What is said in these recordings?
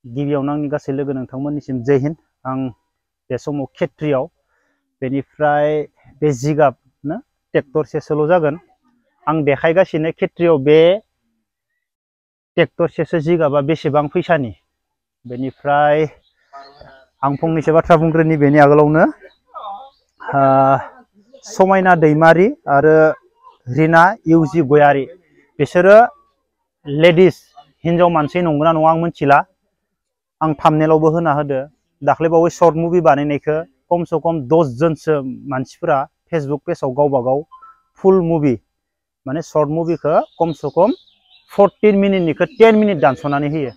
गिबियावनो आंनि गासै लोगो नोंथांमोननिसिम जय हिन्द। आं बे समाव खेत्रियाव बेनिफ्राय बे जिगाब ना ट्रेक्टरसेसोल' जागोन। आं देखायगासिनो खेत्रियाव बे ट्रेक्टरसेसो जिगाबा बेसेबां फैसानि। बेनिफ्राय आं फंनैसो बाथ्रा बुंग्रोनि बेनि आगोलावनो समायना दैमारि आरो रिना इउजि गयारि बिसोरो लेडिस हिन्जाव मानसि नंगौना नङा आं मिथिला। आं थाम्बनेलावबो होना होदो दाख्लैबावै शर्ट मुभि बानायनायखौ खमसे खम 10 जनसो मानसिफोरा फेसबुक पेजाव गावबागाव फुल मुभि माने शर्ट मुभिखौ खमसे खम 14 मिनिटनिखौ 10 मिनिट दानस'नानै होयो।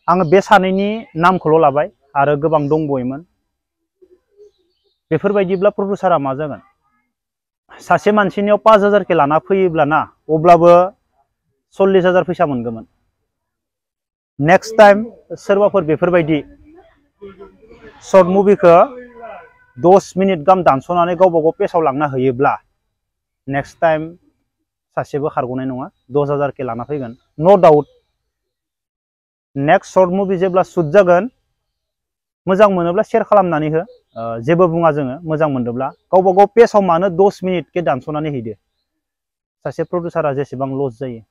आङो बे सानैनि नामखौल' लाबाय आरो गोबां दंबावोमोन। बेफोरबायदिब्ला प्रडिउसारा मा जागोन? सासे मानसिनियाव 5000 के लाना फैयोब्लाना अब्लाबो 40,000 फैसा मोनगौमोन। नेक्स्ट टाइम सोरबाफोर बेफोरबायदि शर्ट मुभिखौ 10 मिनिट गाहाम दानस'नानै गावबागाव पेजाव लांना होयोब्ला नेक्स्ट टाइम सासेबो खारग'नाय नङा, 10,000 के लाना फैगोन न' डाउट। नेक्स्ट शर्ट मुभि जेब्ला शुट जागोन मोजां मोनोब्ला शेयार खालामनानै हो, जेबो बुङा जोङो। मोजां मोनदोंब्ला गावबागाव पेजाव मानो 10 मिनिट के दानस'नानै हैदो। सासे प्रडिउसारा जेसेबां लस जायो।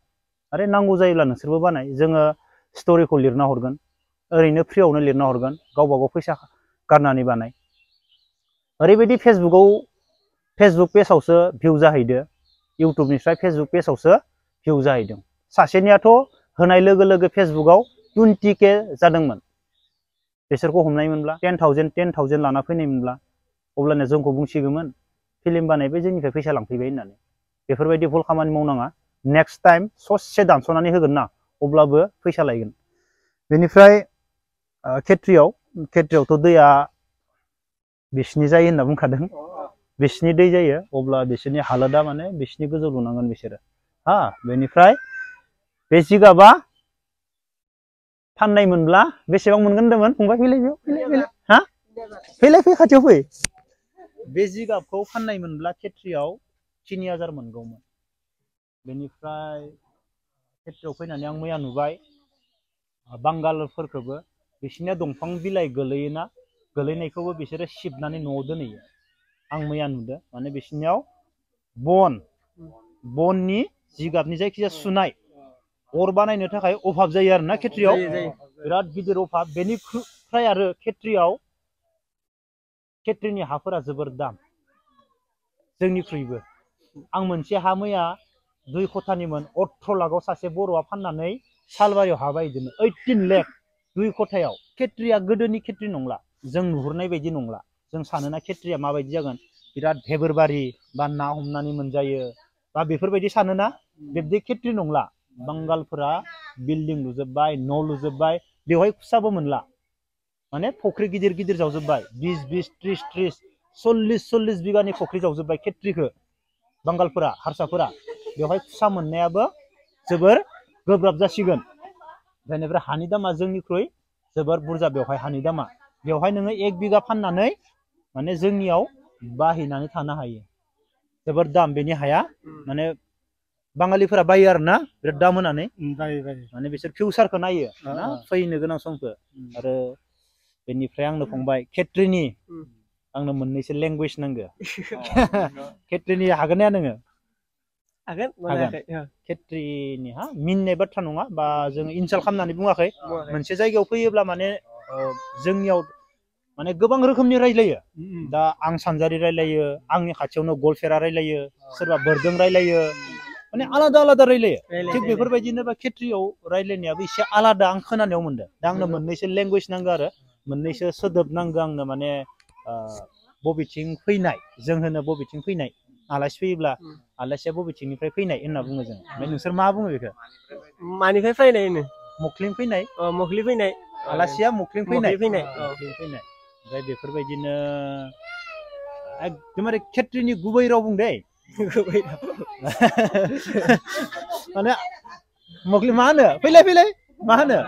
आरो नांगौ जायोब्ला नोंसोरबो बानाय, जोङो स्ट'रिखौ लिरना हरगोन, ओरैनो फ्रियावनो लिरना हरगोन, गावबागाव फैसा गारनानै बानाय। ओरैबायदि फेसबुक पेजावसो भिउ जाहैदो, इउटुबनिफ्राय फेसबुक पेजावसो भिउ जाहैदों। सासेनियाथ' होनाय लोगो लोगो फेसबुकआव 20K जादोंमोन। बिसोरखौ हमनायमोनब्ला 10,000 लाना फैनायमोनब्ला अब्लानो जोंखौ बुंसिगौमोन फिल्म बानायबाय जोंनिफ्राय फैसा लांफैबाय होननानै। बेफोरबायदि भुल खामानि मावनाङा। नेक्स्ट टाइम ससे दानस'नानै होगोन ना अब्लाबो फैसा लायगोन। बेनिफ्राय खेत्रियावथ' दैया बिसिनि जायो होनना बुंखादों। बिसिनि दै जायो अब्ला बिसोरनि हालोदा माने बिसिनि गोजौ लुनांगोन बिसोरो। बेनिफ्राय बे जिगाबा फाननाय मोनब्ला बेसेबां मोनगोन होनदोंमोन फंबाय? फैलाय फै खाथियाव फै। बे जिगाबखौ फाननाय मोनब्ला खेत्रियाव 3000 मोनगौमोन। बेनिफ्राय खेत्रियाव फैनानै आं मैया नुबाय बांगालफोरखौबो बिसोरनिया दंफां बिलाइ गोलैयोना, गोलैनायखौबो बिसोरो सिबनानै न'आव दोनहैयो। आं मैया नुदों माने बिसोरनियाव बननि जिगाबनि जायखिजाया सुनाय अर बानायनो थाखाय अभाब जायो आरोना खेत्रियाव, बिराद गिदिर अभाब। बेनिफ्राय आरो खेत्रिनि हाफोरा जोबोर दाम जोंनिख्रुइबो। आं मोनसे हा मैया 2 खथानिमोन 18 लाखआव सासे बर'आ फाननानै सालबारियाव हा बायदोंमोन। 18 लाख 2 खथायाव। खेत्रिया गोदोनि खेत्रि नंला, जों नुहुरनाय बायदि नंला। जों सानोना खेत्रिया माबायदि जागोन, बिराद भेबोरबारि बा ना हमनानै मोनजायो बा बेफोरबायदि सानोना, बिब्दि खेत्रि नंला। बांगालफोरा बिल्डिं लुजोब्बाय, न' लुजोब्बाय, बेवहाय खुसाबो मोनला। माने फख्रि गिदिर गिदिर जावजोब्बाय, 20, 30, 40 बिगानि फख्रि जावजोब्बाय खेत्रिखौ बांगालफोरा, हारसाफोरा। बेवहाय खुसा मोननायाबो जोबोर गोब्राब जासिगोन। बेनिफ्राय हानि दामा जोंनिख्रुइ जोबोर बुरजा बेवहाय हानि दामा। बेवहाय नोङो 1 बिगा फाननानै माने जोंनियाव बाहैनानै थानो हायो। जोबोर दाम बेनि हाया। माने बाङालिफोरा बायो आरोना बिराद दाम होनानै। माने बिसोर फिउचारखौ नायो ना फैनो गोनां समखौ। आरो बेनिफ्राय आंनो फंबाय खेत्रिनि आंनो मोननैसो लेंगुवेज नांगौ। खेत्रिनि हागोन ना नोङो? हागोन। खेत्रिनि मिनिनाय बाथ्रा नङा बा जों इनसाल्ट खालामनानै बुङाखै। मोनसे जायगायाव फैयोब्ला माने जोंनियाव माने गोबां रोखोमनि रायज्लायो। दा आं सानजारि रायलायो, आंनि खाथियावनो गलफेरा रायलायो, सोरबा बोरदों रायलायो, माने आलादा आलादा रायलायो। थिग बेफोरबायदिनो बा खेत्रियाव रायलायनायाबो एसे आलादा आं खोनानायाव मोनदों। दा आंनो मोननैसो लेंगुवेज नांगौ आरो मोननैसो सोदोब नांगौ आंनो। माने बबेथिं फैनाय, जों होनो बबेथिं फैनाय, आलासि फैयोब्ला आलासिया बबेथिंनिफ्राय फैनाय होनना बुङो जों। ओमफ्राय नोंसोर मा बुङो बेखौ? मानिफ्राय फैनाय होनो? मख्लिं फैनाय। मख्लि फैनाय। आलासिया मख्लिं फैनाय। फैनाय। ओमफ्राय बेफोरबायदिनो एकदमबारे खेत्रिनि गुबै राव बुं दै। माने मख्लि मा होनो? फैलाय मा होनो?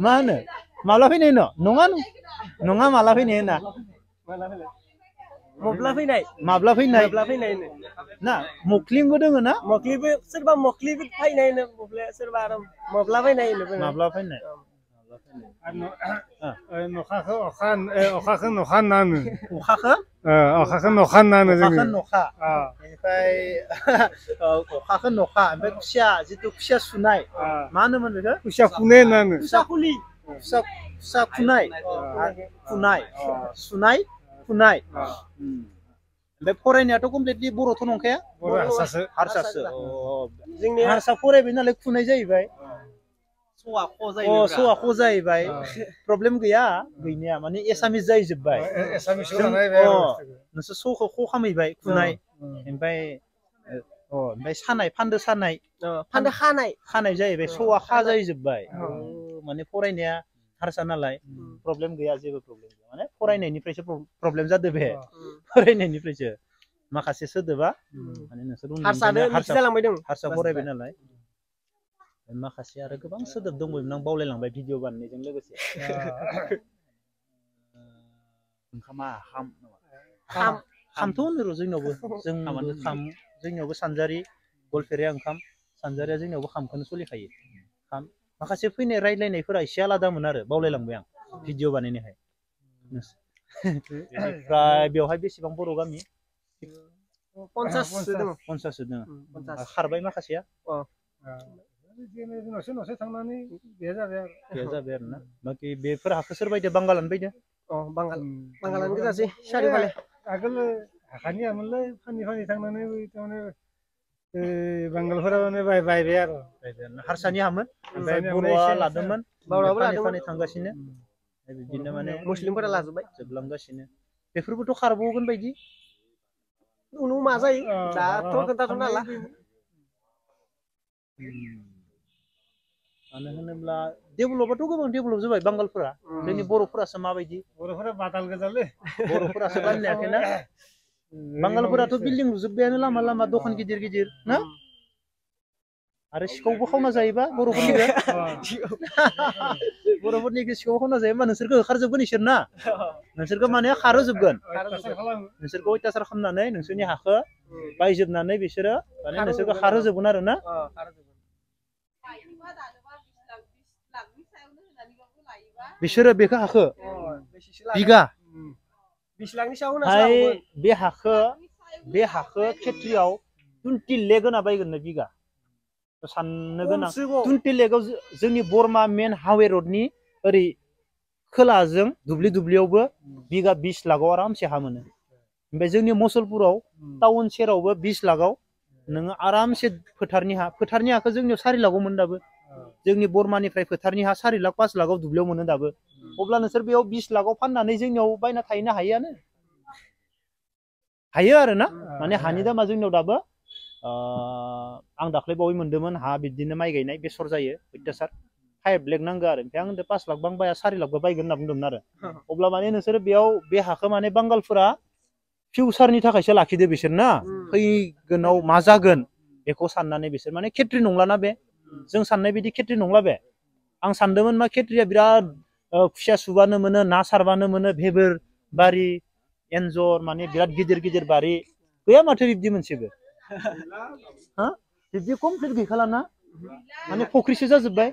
मा होनो? माब्ला फैनाय नङा माला फैनाय होना? मब्ला फैनाय माब्ला फैनाय मब्ला फैनाय ना मख्लिंबो दोङो ना मक्लिबो सोरबा मक्लिबो फैनाय होनो मब्लाया सोरबा आरो मब्ला फैनाय होनो माब्ला फैनाय नखाखौ अखा नखा होनना होनो अखाखो अखाखौ नखा होनना होनो अखाखो जोङो नखा बेनिफ्राय अखाखो नखा ओमफ्राय खुसिया जिथु खुसिया सुनाय मा होनोमोन बेखौ खुसिया फुनाय होनना होनो खुसिया खुलि खुसिया खुनाय खुनाय सुनाय खुनाय ओमफ्राय फरायनायाथ' कमप्लिटलि बर'थ' नंखाया बर' हारसासो हारसासो जोंनि हारसा फरायबाय नालाय खुनाय जाहैबाय सवा ख जाहैबाय प्रब्लेम गैया गैनाया माने एसामिस जाहैजोबबाय नोंसोर सखौ ख खामहैबाय खुनाय ओमफ्राय ओमफ्राय सानाय फान्दो सानाय फान्दो खानाय जाहैबाय सवा खा जाहैजोबबाय माने फरायनाया हारसा नालाय प्रब्लेम गैया जेबो प्रब्लेम गैया माने फरायनायनिफ्रायसो प्रब्लेम जादों बे फरायनायनिफ्रायसो माखासे सोदोबा माने नोंसोर हारसा फरायबाय नालाय माखासे आरो गोबां सोदोब दंबायोमोन आं बावलायलांबाय भिडिअ बानायनायजों लोगोसे ओंखामा खामथ' होनो र' जोंनावबो जों माने खाम जोंनियावबो सानजारि गलफेरिया ओंखाम सानजारिया जोंनियावबो खामखौनो सोलिखायो खाम माखासे फैनाय रायज्लायनायफोरा एसे आलादामोन आरो बावलायलांबाय आं भिडिअ बानायनायहाय बेनिफ्राय बेवहाय बेसेबां बर' गामि 50 दङ खारबाय माखासेया न'से थांनानै गैया जाबाय आरो ना बाखि बेफोर हाखौ सोर बायदो बांगालानो बायदो बांगालानो गोजासै सारिफाले आगोल हाखानियामोनलै फानि थांनानै थारमाने बांगालफोरा माने बायबाय आरो हारसानि हामोन ओमफ्राय बर'आ लादोंमोन फानि थांगासिनो बिदिनो माने मुस्लिमफोरा लाजोब्बाय जोबलांगासिनो बेफोरबोथ' खारबावगोन बायदि उनाव मा जायो दाथ' खोन्थाथ'नो हाला मानो होनोब्ला डेभेलपआथ' गोबां डेभेलप जाबाय बांगालफोरा जोंनि बर'फोरासो माबायदि बर'फोरा बादाल गोजालै बर'फोरासो बानायाखैना बांगालफोराथ' बिल्डिं लुजोब्बायानो लामा दखान गिदिर गिदिर ना आरो सिखावबो खावना जायोबा बर'फोरनिखौ सिखाव खावना जायोबा नोंसोरखौ होखारजोबगोन इसोर ना नोंसोरखौ माने खारहोजोबगोन नोंसोरखौ अयथासार खालामनानै नोंसोरनि हाखौ बायजोबनानै बिसोरो माने नोंसोरखौ खारहोजोबगोन आरो ना बिसोरो बेखौ हाखो बिगा 20 लाखनि सायाव होना बे हाखो खेथ्रियाव 20 लेक होना बायगोन बिगा साननो गोनां 20 लेकआव जोंनि बरमा मेन हावे रडनि ओरै खोलाजों दुब्लियावबो बिगा 20 लाखआव आरामसे हा मोनो ओमफ्राय जोंनि मसलपुराव टाउन सेरावबो 20 लाखआव नोङो आरामसे फोथारनि हाखौ जोंनियाव 4 लाखआव मोनो दाबो जोंनि बरमानिफ्राय फोथारनि हा 4 लाख 5 लाखआव दुब्लियाव मोनो दाबो अब्ला नोंसोर बेयाव 20 लाखआव फाननानै जोंनियाव बायना थाहैनो हायो आरो ना माने हानि दामा जोंनियाव दाबो आं दाख्लै बावै मोन्दोंमोन हा बिदिनो माइ गायनाय बेसर जायो अयथासार 5 लाख नांगौ आरो ओमफ्राय आं 5 लाख बाया 4 लाखबो बायगोन होनना बुंदोंमोन आरो अब्ला माने नोंसोरो बेयाव बे हाखौ माने बांगालफोरा फिउचारनि थाखायसो लाखिदो बिसोर ना फैगोनाव मा जागोन बेखौ साननानै बिसोर माने खेथ्रि नंलाना बे जों साननाय बायदि खेथ्रि नंला बे आं सानदोंमोन मा खेथ्रिया बिराद खुसिया सुबानो मोनो ना सारबानो मोनो भेबेर बारि एन्जर माने बिराद गिदिर बारि गैया माथो बिब्दि मोनसेबो बिब्दि कमप्लिट गैखालाना माने फख्रिसो जाजोब्बाय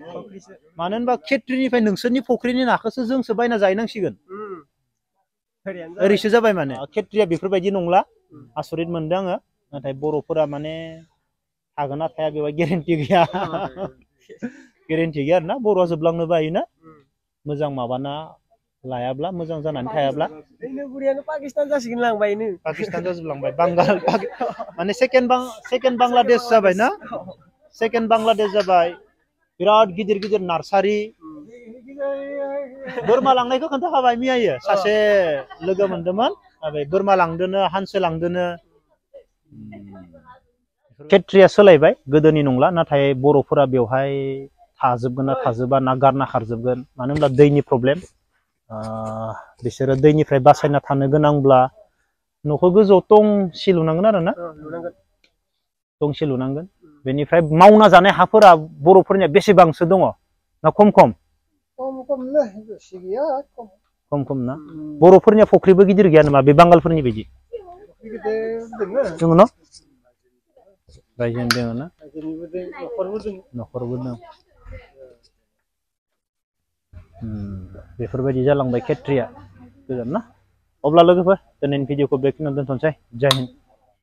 मानो होनबा खेथ्रिनिफ्राय नोंसोरनि फख्रिनि नाखौसो जोंसो बायना जाहैनांसिगोन ओरैसो जाबाय माने खेथ्रिया बेफोरबायदि नंला आसरित मोनदों आङो नाथाय बर'फोरा माने थागोन ना थाया बेवहाय गेरेन्टि गैया आरोना बर'आ जोबलांनोबो हायोना मोजां माबाना लायाब्ला मोजां जानानै थायाब्ला पाकिस्तान जासिगोन लांबायनो पाकिस्तान जाजोबलांबाय बांगाल माने सेकेन्ड बांलादेश जाबाय ना सेकेन्ड बांलादेश जाबाय बिराद गिदिर नार्सारि बोरमा लांनायखौ खोन्थाखाबाय मैयायो सासे लोगो मोनदोंमोन बोरमा लांदोनो हांसो लांदोनो खेथ्रिया सोलायबाय गोदोनि नंला नाथाय बर'फोरा बेवहाय थाजोबगोन ना थाजोबा ना गारना खारजोबगोन मानो होनब्ला दैनि प्रब्लेम बिसोरो दैनिफ्राय बासायना थानो गोनांब्ला न'खौ गोजौआव टंसि लुनांगोन आरो ना टंसि लुनांगोन बेनिफ्राय मावना जानाय हाफोरा बर'फोरनिया बेसेबांसो दङ ना खम ना बर'फोरनिया फख्रिबो गिदिर गैया नामा बे बांगालफोरनि बायदि बिगिदे दोङो दङ न' रायजोनि दङ ना रायजोनिबो दों न'खरबो दों न'खरबो दं बेफोरबायदि जालांबाय खेत्रिया गोजान ना अब्ला लोगोफोर दिनैनि भिडिअखौ बेखिनियावनो दोनथ'नोसै जय हिन्द